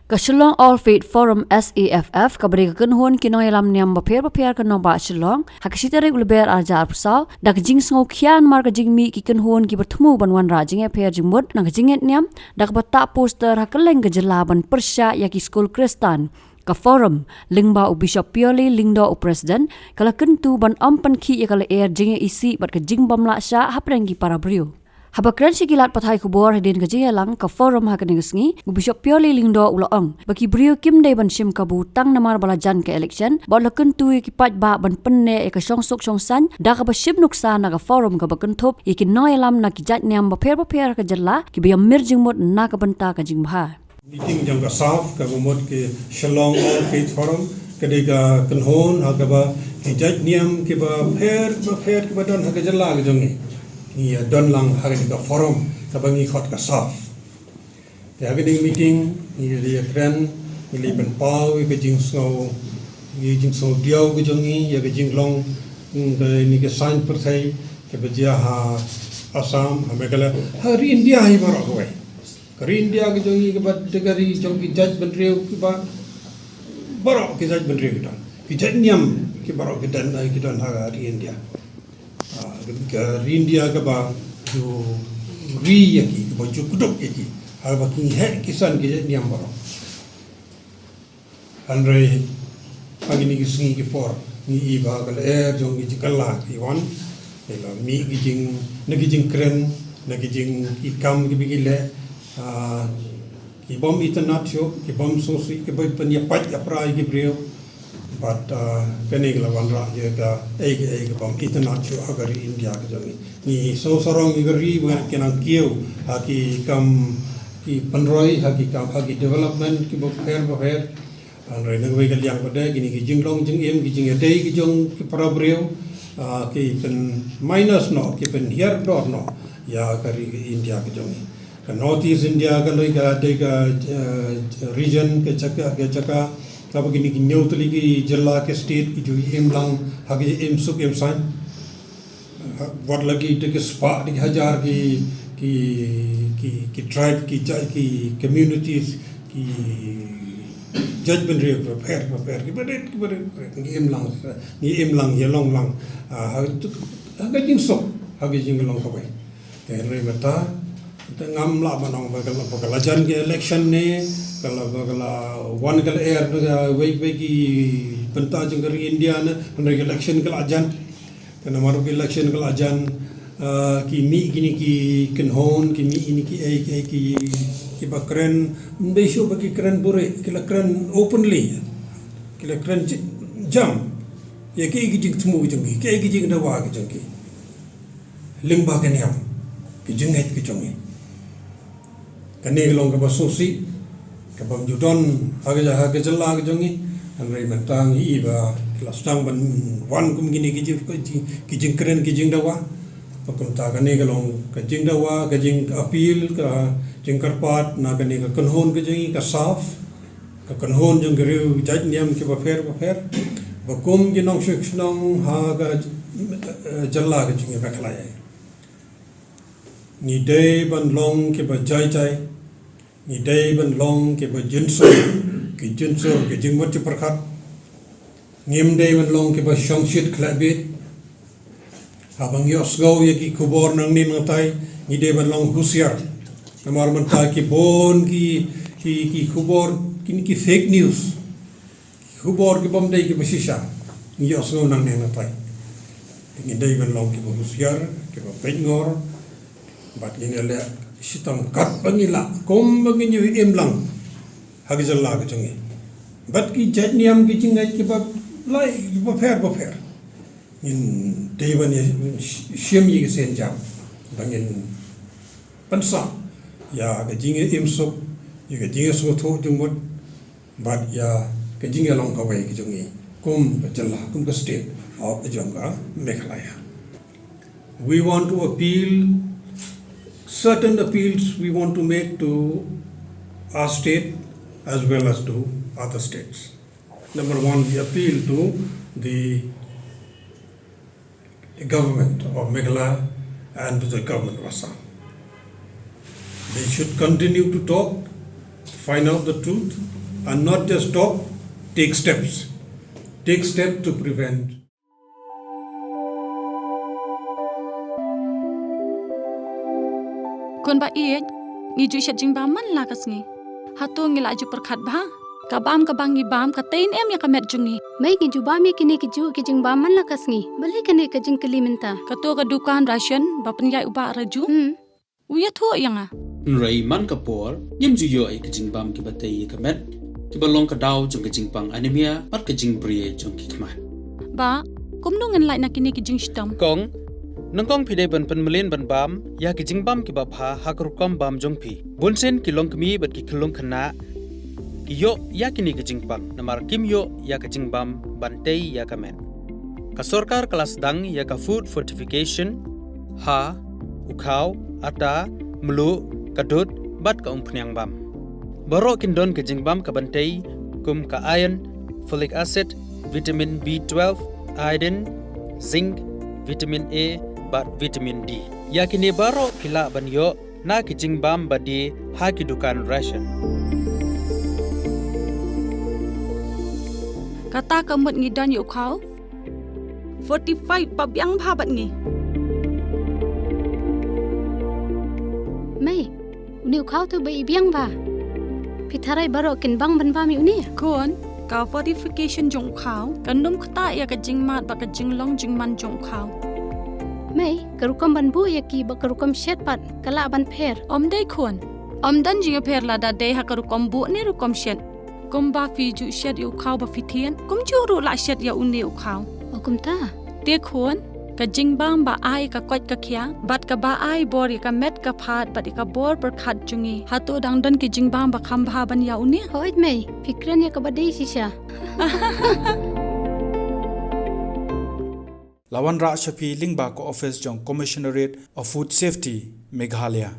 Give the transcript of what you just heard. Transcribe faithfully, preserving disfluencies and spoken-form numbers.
Ka Shillong All Faith Forum, S A F F, kaba dei ka kynhun ki nongïalam niam bapher bapher ka nongbah Shillong, ha ka shi tarik u Lber arhajar arphew saw, da ka jingsngew khia namar ka jingmih ki kynhun kiba thmu ban wanrah jingïapher jingmut na ka jingngeit niam, da kaba tah poster ha kylleng ka jylla ban pyrshah ïa ki skul Khristan. Ka Forum, lyngba u Bishop Pioli Lyngdoh u President, ka la kyntu ban ym pynkhih ïa ka lyer jingïaisih bad ka jingbymlah shah hapdeng ki para briew. Haba kren sha ki lad pathai khubor hadien ka jingïalang ka Forum ha kane ka sngi, u Bishop Pioli Lyngdoh u la ong ba ki briew kim dei ban shim kabu tang namar ba la jan ka election, bad u la kyntu ïa ki paidbah ban pynneh ïa ka shongsuk shongsaiñ da kaba shim nuksa na ka Forum kaba kynthup ïa ki nongïalam na ki jait niam bapher bapher ha ka jylla kiba ïamir jingmut na ka bynta ka jingbha. Meeting jong ka SAF, kaba mut ki Shillong All Faith Forum, ka dei ka kynhun ha kaba ki jait niam kiba pher kiba pher kiba don ha ka jylla ka jong ngi, ngi ïa don lang ha ka dei ka Forum kaba ngi khot ka SAF. Te ha ka dei meeting ngi la ïa kren, ngi la ïa pynpaw ïa ka jingsngew, ïa ka jingsngew diaw ka jong ngi ïa ka jinglong, mm, ka ni ka saiñ pyrthei kaba jia ha Assam, ha Meghalaya, ha ri India hi baroh kawei. Ka ri India ka jong ngi kaba dei ka ri jong ki jaitbynriew kiba baroh ki jaitbynriew ki don. Ki jait niam ki baroh ki don, ki don ha ri India. Ah, ka ri India kaba ju ri ïa ki, kaba ju kdup ïa ki. Ha kaba ki heh ki san ki jait niam baroh. Hynrei ha kine ki sngi ki por ngi i ba ka lyer jong ki jingkylla ki wan. Ki la mih ki jing, na ki jingkren, na ki jing, ki kam kiba ki leh, ah, ki bym itynnad shuh, ki bym sngewsih, ki bym pynïapait ïapra ïa ki briew. Bad, ah, kane ka la wanrah ïa ka ei ka ei ka bym itynnad shuh ha ka ri India ka jong ngi. Ngi sngewsarong ïa ka ri ba ki nang kiew ha ki kam ki pynroi, ha ki kam, ha ki development kiba pher ba pher. Hynrei na kawei ka liang pat de kine ki jinglong jingim, ki jingïadei ki jong ki para briew, ah, ki pyn minus noh, ki pynhiar dor noh ïa ka ri India ka jong ngi. Ka North East India ka la ka dei ka, eh, region, ka jaka, ka jaka kaba kine ki hynñiew tylli ki jylla, ki state ki ju im lang ha ki im suk im saiñ. Wat la ki, te ki spah, te ki hajar ki, ki, ki, ki tribe, ki jait, ki communities, ki jaitbynriew bapher bapher, kiba rit kiba rit, ngi im lang, ngi im lang, ïalong lang, ah, ha, ha ka jingsuk, ha ka jinglong kawei. Te hynrei mynta te ngam lah ban ong ba ka la, ba ka la jan ka election ne, ka la, ba ka la wan ka lyer na kawei kawei ki bynta jong ka ri India ne, hynrei ka election ka la jan. Te namar ba ka election ka la jan, ah, ki mih kine ki kynhun, ki mih kine ki ei, ki ei, ki, kiba kren, ym dei shuh ba ki kren buhrieh, ki la kren openly. Ki la kren ji-, jam ïa ki, ki jingthmu ki jong ki, ki, ki jingdawa ki jong ki lyngba ka niam, ki jingngeit ki jong ngi. Kane ka long kaba sngewsih, kaba ym ju don ha ka, ha ka jylla ka jong ngi. Hynrei mynta ngi i ba ki la sdang ban wan kum kine ki jing, ki jing, ki jingkren, ki jingdawa. Ba kumta kane ka long ka jingdawa, ka jingappeal, ka jingkyrpad na kane ka kynhun ka jong ngi ka SAF, ka kynhun jong ki riew jait niam kiba pher bapher, ba kum ki nongshong shnong ha ka, eh, jylla ka jong ngi Meghalaya, ngi dei ban long kiba jai jai, ngi dei ban long kiba jynsur, ki jynsur ki jingmut jingpyrkhat. Ngim dei ban long kiba shongshit khlem bit. Haba ngi ïohsngew ïa ki khubor nangne nangtai, ngi dei ban long husiar. Namar mynta ki bun ki, ki, ki khubor, ki, ki fake news. Ki khubor ki bym dei kiba shisha ngi ïohsngew nangne nangtai. Te ngi dei ban long kiba husiar, kiba peit ngor. Bad ngin ïaleh shitom katba ngi lah, kumba ngin ïoh im lang ha ka jylla ka jong ngi. Bad ki jait niam ki jingngeit kiba lai, kiba pher bapher. Ngin dei ban ïa shim ïa ki sienjam ba ngin pynsah ïa ka jingim suk, ïa ka jingsngewthuh jingmut, bad ïa ka jingïalong kawei ka jong ngi kum ka jylla, kum ka state of, jong ka Meghalaya. We want to appeal, certain appeals we want to make to our state as well as to other states. Number one, we appeal to the government of Meghalaya and to the government of Assam. They should continue to talk, to find out the truth, And not just talk, take steps. Take steps to prevent. Khun ba ïeit, ngi ju shet jingbam man la ka sngi. Hato ngi la ju pyrkhat bha? Ka bam kaba ngi bam ka tei ne em ïa ka met jong ngi. Mei, ngi ju bam ïa kine ki ju ki jingbam man la ka sngi. Balei kane ka jingkylli mynta? Kato ka dukan ration ba pynïaid u Bah Raju. Hmm. U ïathuh ïa nga. Hynrei man ka por, ngim ju ïoh ïa ki jingbam kiba tei ïa ka met, kiba long ka daw jong ka jingpang anemia bad ka jingbri jong ki khmat. Bah, kumno ngan lait na kine ki jingshitom? Kong, nyngkong phi dei ban pynmlien ban bam ïa ki jingbam kiba bha ha ka rukom bam jong phi. Bunsien ki longkmie bad ki khyllung khynnah ki ïoh ïa kine ki jingpang namar kim ïoh ïa ka jingbam ban tei ïa ka met. Ka sorkar ka la sdang ïa ka food fortification ha u khaw, ata, mluh, ka dud bad ka umphniang bam. Baroh kin don ka jingbam kaban tei kum ka iron, folic acid, vitamin B twelve, iodine, zinc, vitamin A bad vitamin D. Ïa kine baroh phi lah ban ïoh na ki jingbam ba die ha ki dukan ration. Kata ka mut ngi don ïa u khaw fortified ba biang bha bad ngi. Mei, une u khaw te ba i biang bha. Phi tharai baroh kin bang ban bam ïa une? Khun, ka fortification jong u khaw kan ym ktah ïa ka jingmad bad ka jinglong jingman jong u khaw. Mei, ka rukom ban buh ïa ki bad ka rukom shet pat ka lah ban pher. Ym dei khun. Ym don jingïapher lada dei ha ka rukom buh ne rukom shet. Kumba phi ju shet ïa u khaw ba phi thied, kumjuh ruh lah shet ïa une u khaw. O kumta? Te khun, ka jingbam ba ai ka koit ka khiah bad kaba ai bor ïa ka met ka phad bad ïa ka bor pyrkhat jong ngi, hato dang don ki jingbam ba kham bha ban ïa une? Hooid mei, phi kren ïa kaba dei shisha. La wanrah sha phi lyngba ka ophis jong Commissionerate of Food Safety, Meghalaya.